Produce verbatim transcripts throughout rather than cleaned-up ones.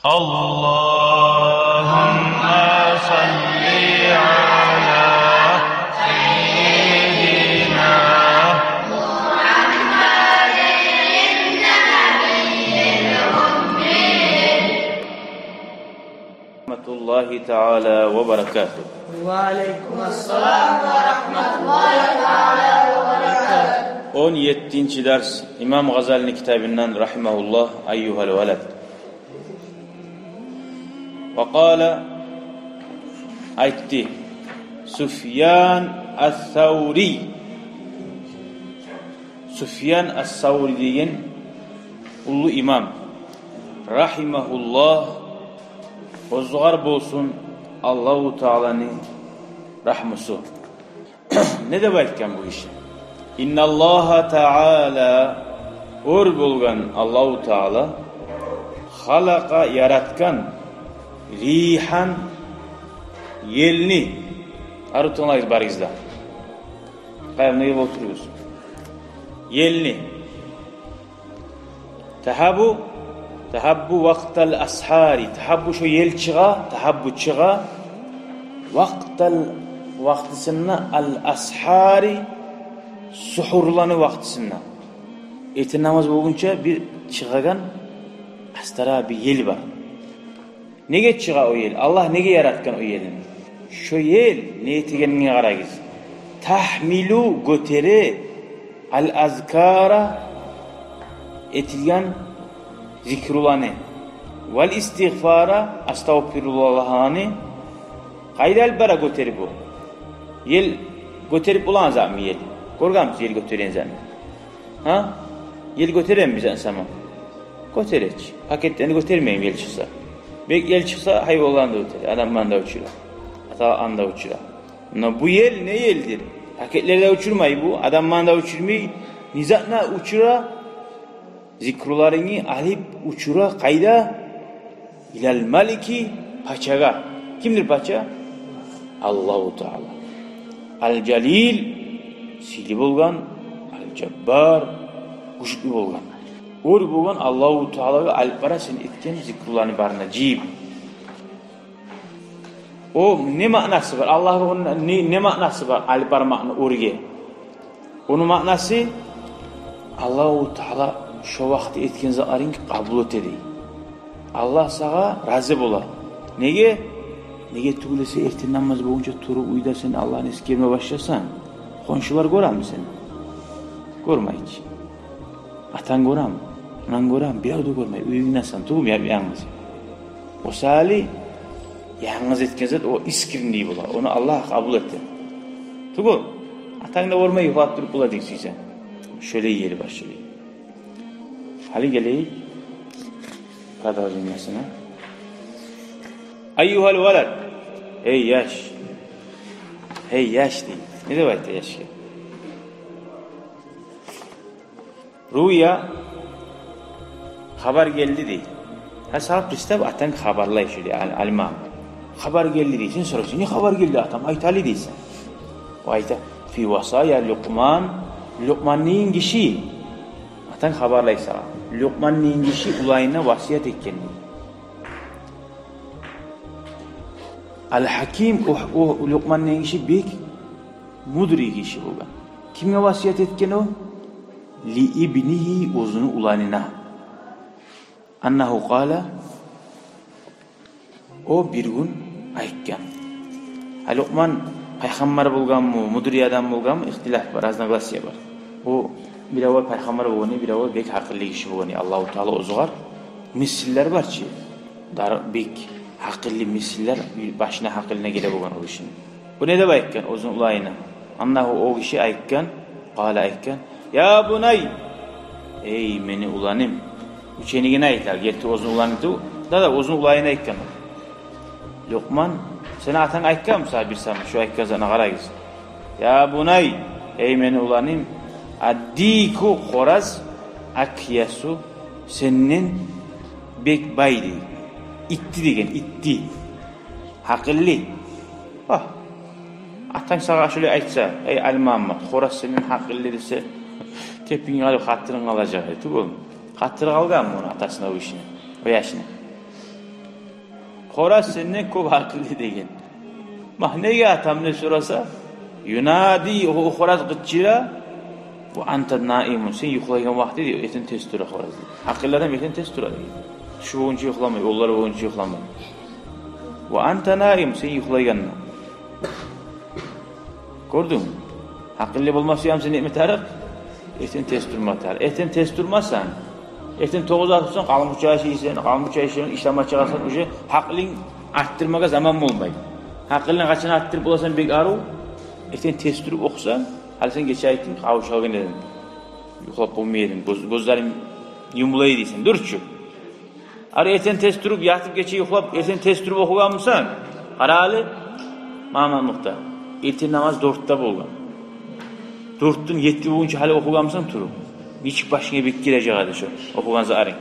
اللهم صل على سيدنا محمد النبي الأمي. ورحمة الله تعالى وبركاته. وعليكم السلام ورحمة الله تعالى وبركاته. Он еттинчи дарс. Имам Гъазалини китабындан, рахимагьуллагь, أيها الولد. وقال, айтды, Суфьян ас-Саврий. Суфьян ас-Саврий деген уллу имам, рахимагьуллагь, оьзюгъар болсун Аллагьу Тааланы рагьмусу. Не деп айтгъан бу гиши? إن الله تعالى, оьр болгъан Аллагьу Таала, خلق, яратгъан, ريحا, елни. Арив тынглагъыз барыгъыз да. Къайда, неге олтуругъуз? Елни. تهب, تهب وقت الأسحار. تهب, шо ел чыгъа, تهب, чыгъа. وقت ال, вакътисинде, الأسحار, сугьурланы вакътисинде. Эртен намаз болгъунча бир чыгъагъан астара бир ел бар. Неге чыгъа о ел? Аллагь неге яратгъан о елни? Шо ел не этегенине къарагъыз. تحمل, гётере, الأذكار, этилген зикруланы, والاستغفار, астагъфируллагьланы. Къайда алып бара гётерип о? Ел гётерип болагъан затмы ел? Гёргенмисиз ел гётереген затны? Гьа? Ел гётереми бизин сама? Гётере чи. Пакетлени гётермейми ел чыкъса? Бек ел чыкъса, гьайванланы да гётере, адамланы да учура, аталаны да учура. Но бу ел не елдир? Пакетлени де учурмай бу, адамланы да учурмай, не затны учура? Зикруларынгны алып учура. Къайда? إلى الملك, пачагъа. Кимдир пача? Аллагьу Таала. الجليل, сыйлы болгъан, الجبار, гючлю болгъан. Оьр болгъан Аллагьу Таалагъа алып бара сен этген зикруланы барын да жыйып. О не маънасы бар? Аллагь, ону не, не маънасы бар алып бармакъны оьрге? Ону маънасы, Аллагьу Таала шо вакъти этген затларынгны къабул эте дей. Аллагь сагъа рази бола. Неге? Неге тюгюл эсе, эртен намаз болгъунча туруп, уьйде сен Аллагьны эсгерме башласанг, хоншулар гёреми сени? Гёрмей чи. Атанг гёреми? Ананг гёреми? Бирев де гёрмей. Уьюнгдесен, тюгюлмю, яп-янгыз. О саялы янгыз этген зат о искренний бола. Ону Аллагь къабул эте. Тюгюл, атанг да гёрмей юхлап туруп бола дейсен. Шолай ери бар, шолай. Гьали гелейик продолжениесине. أيها الولد. Эй яш. Эй яш дей. Не деп айта яшгъа? روي, хабар гелди дей. Гьа, сагъа представь, атанг хабарлай шо дей, ал-, алимам. Хабар гелди дей. Сен сорайсан, не хабар гелди, атам, айт гьали дейсен. О айта, في وصايا لقمان, Лукъман деген гиши. Атанг хабарлай сагъа. Лукъман деген гиши уланына васият этген дей. الحكيم, о, о Лукъман деген гиши бек мудрый гиши болгъан. Кимге васият этген о? لابنه, оьзюню уланына. أنه قال, о бир гюн айтгъан. Гьа, Лукъман пайхаммар болгъанмы, мудрый адам болгъанмы, ихтилаф бар, разногласия бар. О биревлер пайхаммар болгъаны, биревлер бек гьакъыллы гиши болгъаны. Аллагьу Таала оьзюгъар мисаллар бар чы. Дар-, бек гьакъыллы мисаллар, башына, гьакъылына геле болгъан о гишини. Бу не деп айтгъан оьзюню уланына? أنه, о гиши айтгъан, قال, айтгъан: يا بني, эй мени уланым. Ученигине айта, герти оьзюню уланы тюгюл, да, да, оьзюню уланына айтгъан. Лукъман, сени атанг айтгъанмы сагъа бир сама, шо айтгъан затына къарагъыз. يا بني, эй мени уланым, الديك, хораз, أكيس, сенден бек бай дей. Итти деген, итти. Гьакъыллы. Агь. Атанг сагъа шолай айтса, эй Али Магьаммат, хораз сенден гьакъыллы десе, тепинге къалып хатиринг къалажакъ эди, тюгюлмю? Хатири къалгъанмы ону, атасына, о гишини, о яшны? Хораз сенден кёп гьакъыллы деген. Магь, неге, атам, деп сораса, юнади, о, о хораз къычыра, ва анта наимун, сен юхлайгъан вакъти дей, эртен тез тура хораз дей. Гьакъыллы адам эртен тез тура дей. Тюш болгъунча юхламай, онлар болгъунча юхламай. Ва анта наим, сен юхлайгъанда. Гёрдюнгмю? Гьакъыллы болма сюемсен, не этме тарыкъ? Эртен тез турма тарыкъ. Эртен тез турмасанг, эртен тогъузда турсанг, къалмукъча иш ийсен, къалмукъча иш ийсен, ишлеме чыгъарсан, уже гьакъылынг артдырмагъа заман болмай. Гьакъылынг къачан артдырып боласан бек арив? Эртен тез туруп охусанг, гьали сен гече айтдынг, къавшалгъан эдим, юхлап болмай эдим, гёз-, гёзлерим юмулай дейсен, дюр чю. Ар эртен тез туруп, ятып гече юхлап, эртен тез туруп охугъанмысан? Къара гьали, Магьаммат Мухтар. Эртен намаз дёртде болгъан. Дёртден етти болгъунча гьали охугъанмысан туруп? Нечик башынга бек гирежек эди шо охугъан затларынг?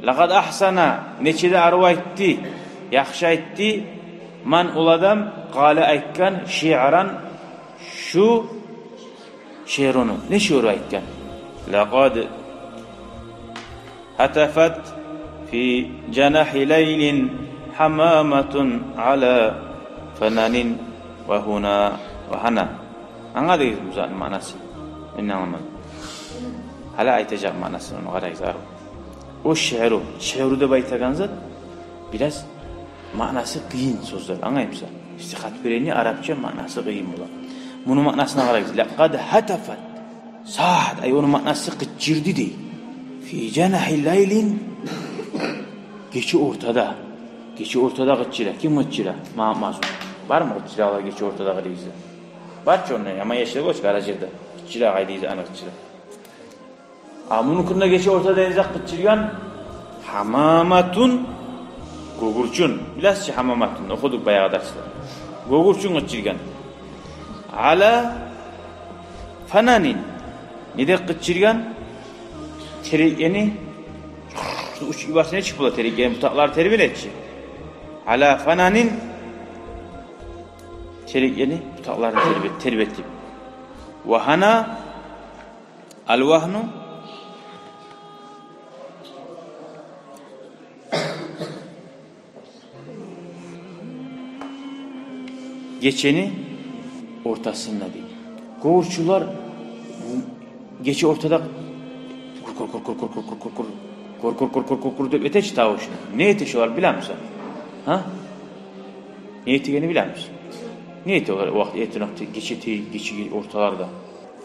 Лакъад агьсана, нече де арив айтды, яхшы айтды. Ман, ол адам, къала, айтгъан, шиъран, шу шиърну. Не шиъру айтгъан? Лакъад гьатафат фи жанахи лайлин гьамаматун ала фананин ва гьуна ва гьана. Англадыгъызмы бу затны маънасын? Мен англамадым. Гьали айтажакъ маънасын, ону къарагъыз, арив. О шиъру, шиъру деп айтагъан зат бираз маънасы къыйын сёзлер, англаймысан? Стихотворение арапча, маънасы къыйын бола. Муну маънасына къарагъыз. Лакъад гьатафат. Сагьат, ай, ону маънасы къычырды дей. Фи жанахи лайлин. Гече ортада. Гече ортада къычыра. Ким къычыра? Магьаммат Мазлум. Бармы къычырагъанлар гече ортада къырыйызда? Бар чы онда, яман яшлар гёрчю, къара жерде. Къычыра, къайда эди аны къычыра. А мунукюнда гече ортада эзак къычыргъан гьамаматун, гёгюрчюн. Билесиз чи гьамаматун, охудукъ баягъы дарсда. Гёгюрчюн къычыргъан. Ала фананин. Не деп къычыргъан? Терекни учуп йиберсе, нечик бола, терекни бутакълары тербенечи. Ала фананин, терекни бутакъларын тербе-, тербетип. Ва гьана, ал-вагьну. Гечени ортасында дей. Гёгюрчюнлер гече ортада кур-кур-кур деп эте чи тавушну. Не эте шолар, билемисен? Гьа? Не этегенин билемисен? Не эте олар о вакъти, эртен вакъти, гече те-, гече орталарда?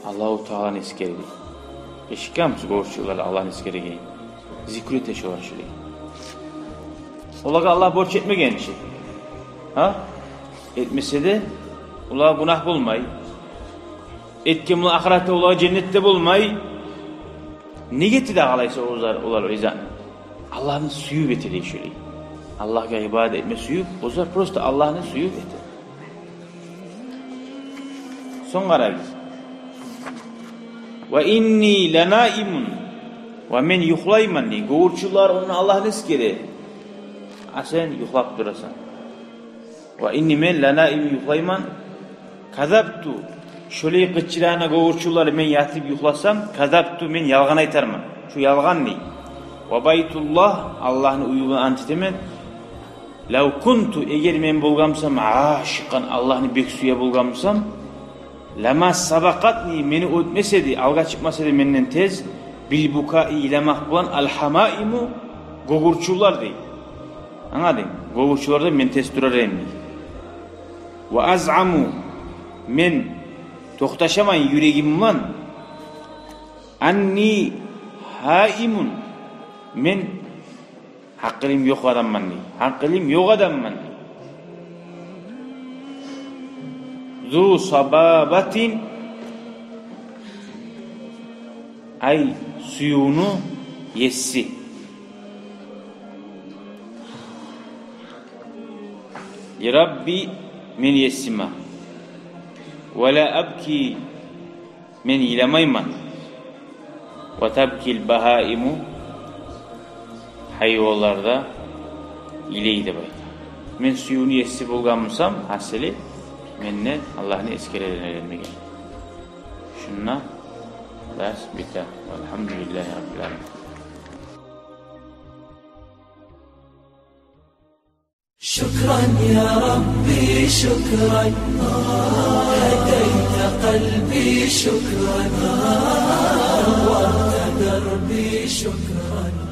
Аллагьу Тааланы эсгере. Эшитгенмисиз гёгюрчюнлер Аллагьны эсгерегенин? Зикру эте шолар шолай. Олагъа Аллагь борч этмеген чи. Гьа? Этмесе де, олагъа гюнагь болмай. Этген булан ахыратда олагъа женнет де болмай. Неге эте дагъы алайса олар, олар о затны? Аллагьны сююп эте дей шолай. Аллагьгъа ибадат этме сююп, олар просто Аллагьны сююп эте. Сонг къарагъыз. Ва инни ла наимун. Ва мен юхлайман дей. Гёгюрчюнлер онда Аллагьны эсгере. А сен юхлап турасан. Ва инни, мен, ла наимун, юхлайман. Казабту. Шолай къычырагъанда гёгюрчюнлер мен ятып юхласам, казабту, мен ялгъан айтарман. Шу ялгъан дей. Ва байтуллагь, Аллагьны уьюне ант этемен. Лав кунту, эгер мен болгъан бусам, ашикъан, Аллагьны бек сюе болгъан бусам, лама сабакъатни, мени оьтмес эди, алгъа чыкъмас эди менден тез, бил букаи, йыламакъ булан, ал гьамаиму, гёгюрчюнлер дей. Англадынг? Гёгюрчюнлерден мен тез турар эдим дей. Ва азъаму, мен токъташаман юрегим булан, анни гьаимун, мен гьакъылым ёкъ адамман дей. Гьакъылым ёкъ адамман дей. Зу сабабатин, ай, сюювню еси. Ли Рабби, мен есиме. Ва ла абки, мен йыламайман. Ва табкил багьаиму, гьайванлар да йылай деп айта. Мен сюювню еси болгъан бусам, гьасили, мен де Аллагьны эсгерер эдим деген. Шунда дарс бите. Валгьамдулиллагьи раббил аламин. شكرا يا ربي، شكرا. هديت قلبي، شكرا. نورت دربي، شكرا.